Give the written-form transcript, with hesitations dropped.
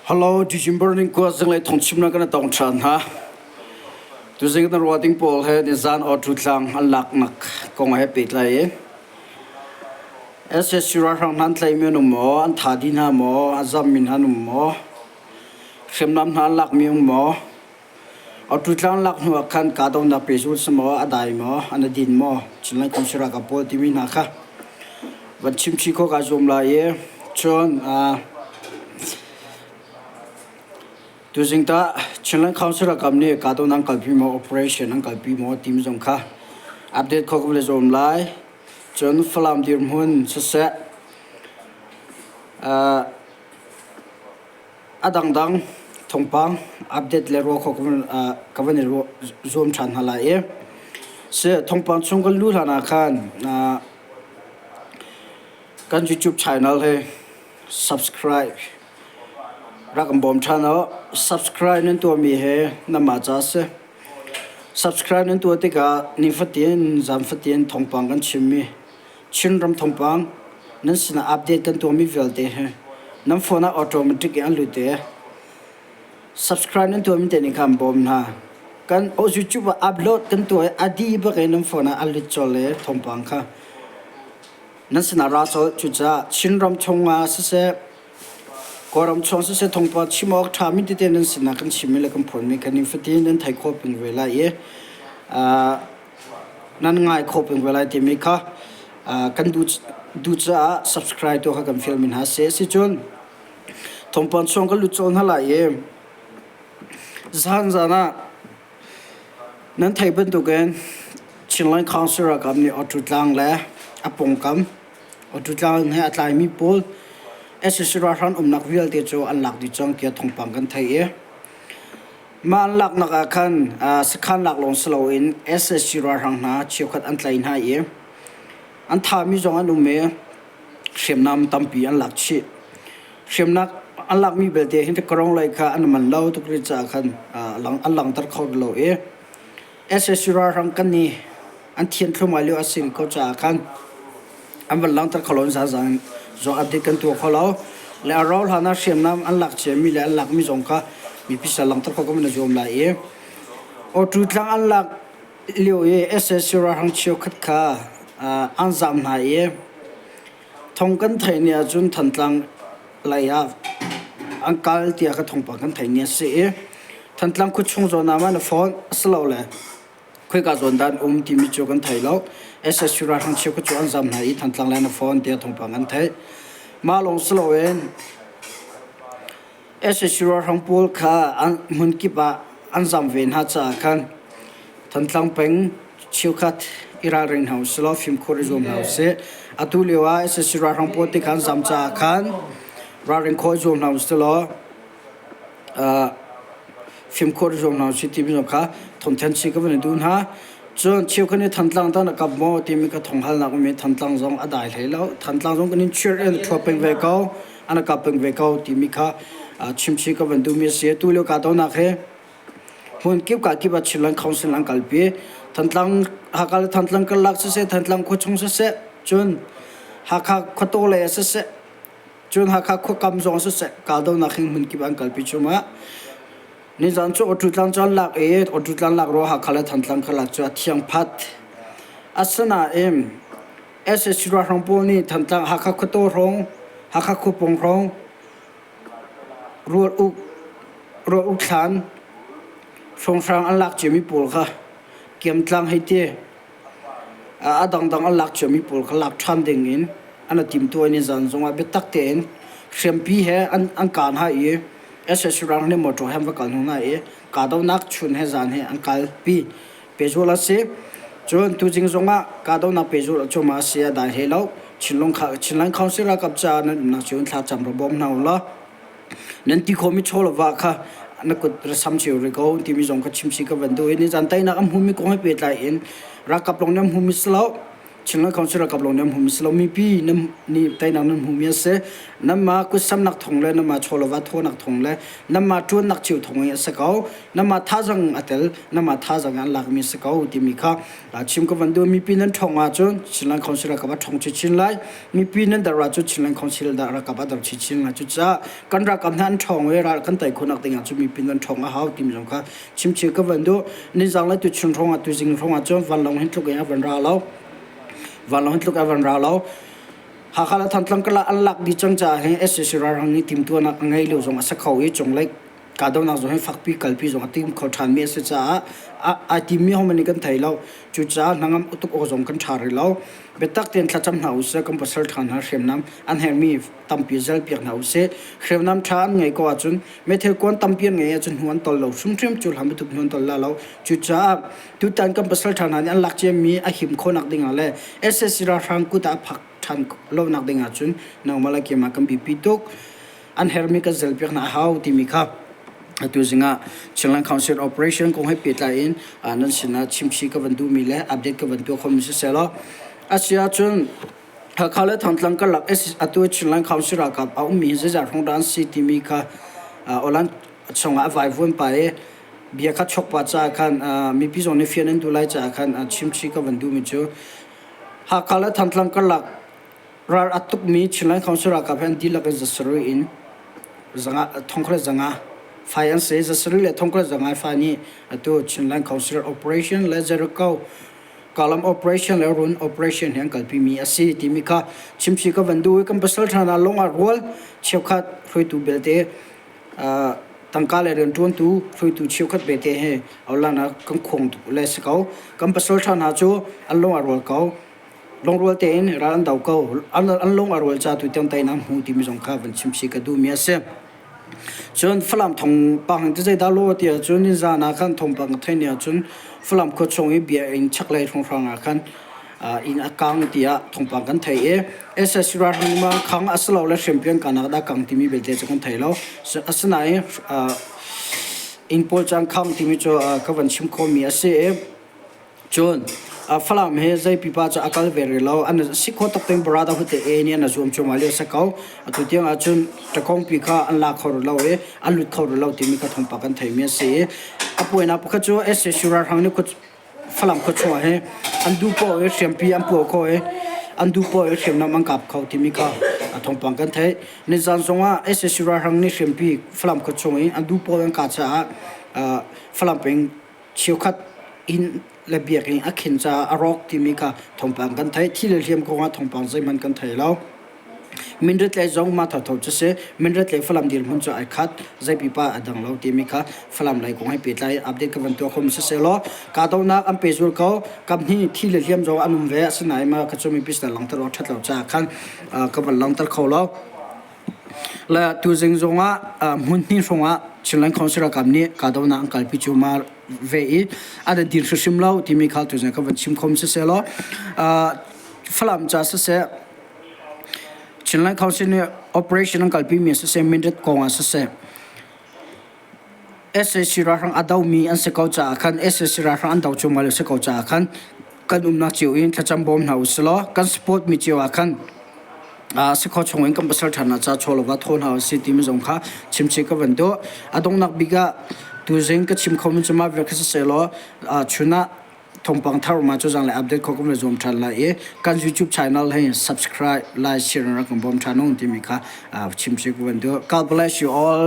Hello, December ning kua zinglei thawngchimnak kan tong ṭhan hna. Tuzing na ruah ding pawl he nizan auto tlang an laknak kong he pehtlai i SSC ralhrang hna an tlaimi an um maw, an tha dih hna maw, a zammi hna an um maw, hriamnam hna an lakmi um maw, auto tlang lak hnu ah khan kahdohnak pehzulh si maw, a dai maw, an i din maw, Chinland Council ralkap pawl timi hna kha van chimchih khawh kaa zuam lai i cun tuzing tah Chinland Council ralkap nih kahdohnak an kalpi maw, operation an kalpi maw timi zong kha update khawh ka van i zuam lai. Cun Falam dirhmun siseh, a dangdang thawngpang update le ruah khawh ka van i zuam ṭhan hna lai i si thawngpang chung kan luh hlan ah khan kan YouTube channel hi subscribe rak kan bawm ṭhan u. Subscribe nan tuahmi hi nanmah ca a si. Subscribe nan tuah tikah nifatin zan fatin thawngpang kan chimmi Chinram thawngpang nan sinah update kan tuahmi vialte hi nan phone ah automatic in an lut i subscribe nan tuahmi te nih khan bawm hna. Kan YouTube ah upload kan tuah i a dih bak in nan phone ah a lut colh i thawngpang kha nan sinah ra colh. Cucaah Chinram chungah siseh Kawlram chung siseh thawngpang chim awk ṭhami tete nan sinah kan chimmi le kan phuanmi kha nifatin nan theih khawh peng ve lai i nan ngai khawh peng ve lai timi kha kan duh caah subscribe tuah kha kan fialmi hna a si. Asicun thawngpang chung kan lut colh hna lai i zan ah nan theih bantukin Chinland Council ralkap nih Awṭu Tlang le a pawngkam Awṭu he a tlaimi pawl sac ralhrang umnak vialte cu an lak dih cang tiah thawngpang kan theih i mah an laknak ah khan sakhan lak lawng si loin sac ralhrang hna cheukhat an tlaih hna i an thahmi zong an um i hriamnam tampi an lak chih. Hriamnak an lakmi belte hin Karong lei kha an man lo tuk rih caah khan an langhter kho lo i sac ralhrang kan i an thian thluahmah lio a si ko caah khan an van langhter kho lo in zaangzaang zong update kan tuah kho lo le a rauh hlan ah hriamnam an lak ciami le an lakmi zong kha mipi sal langhter kho kan zuam lai i Awṭu tlang an lak lio i sac ralhrang cheukhat kha an zam hna i thong kan theih ni ahcun Thantlang lei ah an kal tiah ka thawngpang kan theih ni a si i Thantlang khuachung zawn ah ma na phone a si lo le Khoika zawn dah an um timi cu kan thei lo. SSU ralhrang cheukhat cu an zam hna i Thantlang le an fawn tiah thawngpang an theih. Mah lawng si loin SSU ralhrang pawl kha an hmun kip ah an zam ve hna caah khan Thantlang peng cheukhat i ralring hna usih law fimkhur i zuam hna usih. Atu lio ah SSU ralhrang pawl ti kha an zam caah khan ralring khawh i zuam hna usih law fimkhur zuam hna usih timi zong kha thawngthan si ka van i duh hna. Cun cheukhat nih Thantlang tan a kap maw timi ka thawnghalnak um i Thantlang zong a dai hlei lo. Thantlang zong kan in chirh in thua peng ve ko, an a kap peng ve ko timi kha chimchih ka van duhmi a si. Tu lio kahdohnak hi hmun kip ka kip ah Chinland Council an kalpi. Thantlang Hakha le Thantlang karlak siseh, Thantlang khuachung siseh, cun Hakha khuataw lei ah siseh, Cun Hakha khuakam zong siseh kahdohnak hi hmunkip an kalpi chungah nizan cu Awṭu tlang cu an lak i Awṭu tlang lak ruah Hakha le Thantlang kha cu a thiang phat. Asinain sac ralhrang pawl nih Thantlang Hakha khuataw hrawng, Hakha khuapawng hrawng, rual uk rual uk thlan hrawnghrang an lak ciami pawl kha Kiamtlang hei ti A dangdang an lak ciami pawl kha lak ṭhan dingin an i timtuah i nizan zongah biatak tein hriampi he an kah hna i sac ralhrang nih motor he an va kal hnu hna i kahdohnak chun he zan he an kalpi. Pehzulh a si. Cun tuzing zongah kahdohnak pehzulh cuahmah a si a dai hlei lo. Chinland Council ralkap caah nan umnak cio in thlacam ra bawm hna u law nan ti khawhmi chaw le va kha na kut ra sam cio rih ko timi zong kha chimsi ka van duh i nizan teinak an hmumi kong he pehtlai in ralkap lawng nih an hmumi si lo. Chinland Council ralkap lawng nan hmuhmi si lo mipi nan nih teinak nan hmuhmi a si. Nanmah kutsamnak thawng le nanmah chawleva thawnak thawng le nanmah ṭuannak cio thawng in a si ko. Nanmah thazang a tel, nanmah thazang an lakmi a si ko timi kha chim ka van duh. Mipi nan ṭhawng ahcun Chinland Council ralkap a ṭhawng chinchin lai. Mipi nan der ahcun Chinland Council ralkap a der chinchin lai. Cucaah kan ralkap hna an ṭhawng i ral kan tei khawhnak ding ahcun mipi nan ṭhawng a hau timi zong kha chimchih ka van duh. Nizang le tuchun hrawng ah tuzing hrawng ah cun vanlawng hin tluk in a van ra lo. Vanlawng hin tluk a van ra lo. Hakha le Thantlang kala an lak dih cang caah hin SAC ralhrang nih timtuahnak a ngei lo zong a si kho i cunglei kahdohnak zong hi fakpi kalpi zong a tim kho ṭhanmi a si caah ai timmi hohmanh nih kan thei lo. Cucaah hnangam tuk awk zong kan ṭha rih lo. Biatak tein thlacam hna usih kan pasal ṭha hna hriamnam an herhmi tampi zalpiak hna usih. Hriamnam ṭha an ngei ko ahcun meithal kuan tampi an ngei ahcun hnu an tol lo hrimhrim cu hlan bantuk hnu an tol la lo. Cucaah tutan kan pasal ṭha hna nih an lak ciami a him khawhnak ding ah le SSC ralhrang kut ah a phak ṭhan lonak ding ahcun nangmah le keimah kan biapi tuk. An herhmi kan zalpiak hna a hau timi kha atu zingah Chinland Council Operation kong he pehtlai in nan sinah chimchih ka van duhmi le update ka van tuah khomi siseh law a si ahcun Hakha le Thantlang karlak atu Chinland Council ralkap a ummi hi zeizat hrawng dah an si timi kha Oland chungah a vaivuan pa i bia kha chok pa caah khan mipi zong nih fian an duh lai caah khan chimchih ka van duhmi cu Hakha le Thantlang karlak Ral a tukmi Chinland Council ralkap he an dihlak in zasarih in zanga thongkhat zanga fai an si. Zasarih le thongkhat zanga fai nih atu Chinland Council Operation le Jericho Kalam Operation le Run Operation hi an kalpimi a si timi kha chimsi ka van duh i kan pasal ṭha hna lung ah rual cheukhat hruaitu belte tangka le rianṭuantu hruaitu cheukhat bete he aulan ah kan khuang le si ko. Kan pasal ṭha hna cu an lung ah rual ko. Lungrual tein ral an do ko. An lung a rual ca tu tiang teinak hmu timi zong kha van chim si ka duhmi a si. Cun Falam thawngpang ti zeidah law ti ahcun nizan ah khan thawngpang ka theih ni ahcun Falam khua chung i biakinn chaklei hrawnghrang ah khan inn a kang tiah thawngpang kan theih i SSC ralhrang ma khang a si lo le hriampian kanak dah kang timi belte cu kan thei lo. Asinain inn pawl cu an khang timi cu ka van chim khawhmi a si i Cun Falam hi zei pipa cu a kal ve rih lo. An si khawh tak tein brotherhood te A nih an zuam cuahmah lio a si ko. Atu tiang ahcun ṭakawngpi kha an la kho rih lo i an lut kho rih lo timi kha thawngpang kan theimi a si i a puainak pakhat cu SAC ralhrang nih Falam khua chungah hi an duh poah i hriampi an puah kho i an duh poah i hriamnam an kap kho timi kha thawngpang kan theih. Nizan zongah SAC ralhrang nih hriampi Falam khua chung i an duh poah an kah caah Falam peng cheukhat inn le biakinn a khin caah a rawk timi kha thawngpang kan theih. Thi le hliam kong ah thawngpang zeihmanh kan thei lo. Minret le zong mah thotho cu si. Minret le Falam dirhmun cu ai khat. Zei pipa a dang lo timi kha Falam lei kong he pehtlai update ka van tuah kho mi siseh law kahdohnak an pehzul ko. Kamhnih thi le hliam zong an um ve. Asinain mah kha cu mipi sinah langhter awk ṭhat lo caah khan ka van langhter kho lo. Le tuzing zongah hmun hnih hrawngah Chinland Council ralkap nih kahdohnak an kalpi cu ma ve i an dir hrimhrim lo timi kha tuzing ka van chim khom siseh law Falam ca siseh Chinland Council nih operation an kalpi mi siseh Mindat kong ah siseh Sac ralhrang a domi an si ko caah khan sac ralhrang an do cuahmah lio si ko caah khan kan umnak cio in thlacam bawm hna usih law kan support mi cio ah khan si kho chung in kan pasal ṭha hna ca chaw lo va thaw hna usih timi zong kha chimchih ka van duh. A donghnak bik ah tuzing ka chim khomi cu mah vial kha siseh law chun ah thawngpang thar ma cu zanglei update kho kan zuam ṭhan lai i kan YouTube channel hi subscribe, like, share rak kan bawm ṭhan u timi kha chimchih ka van duh. God bless you all.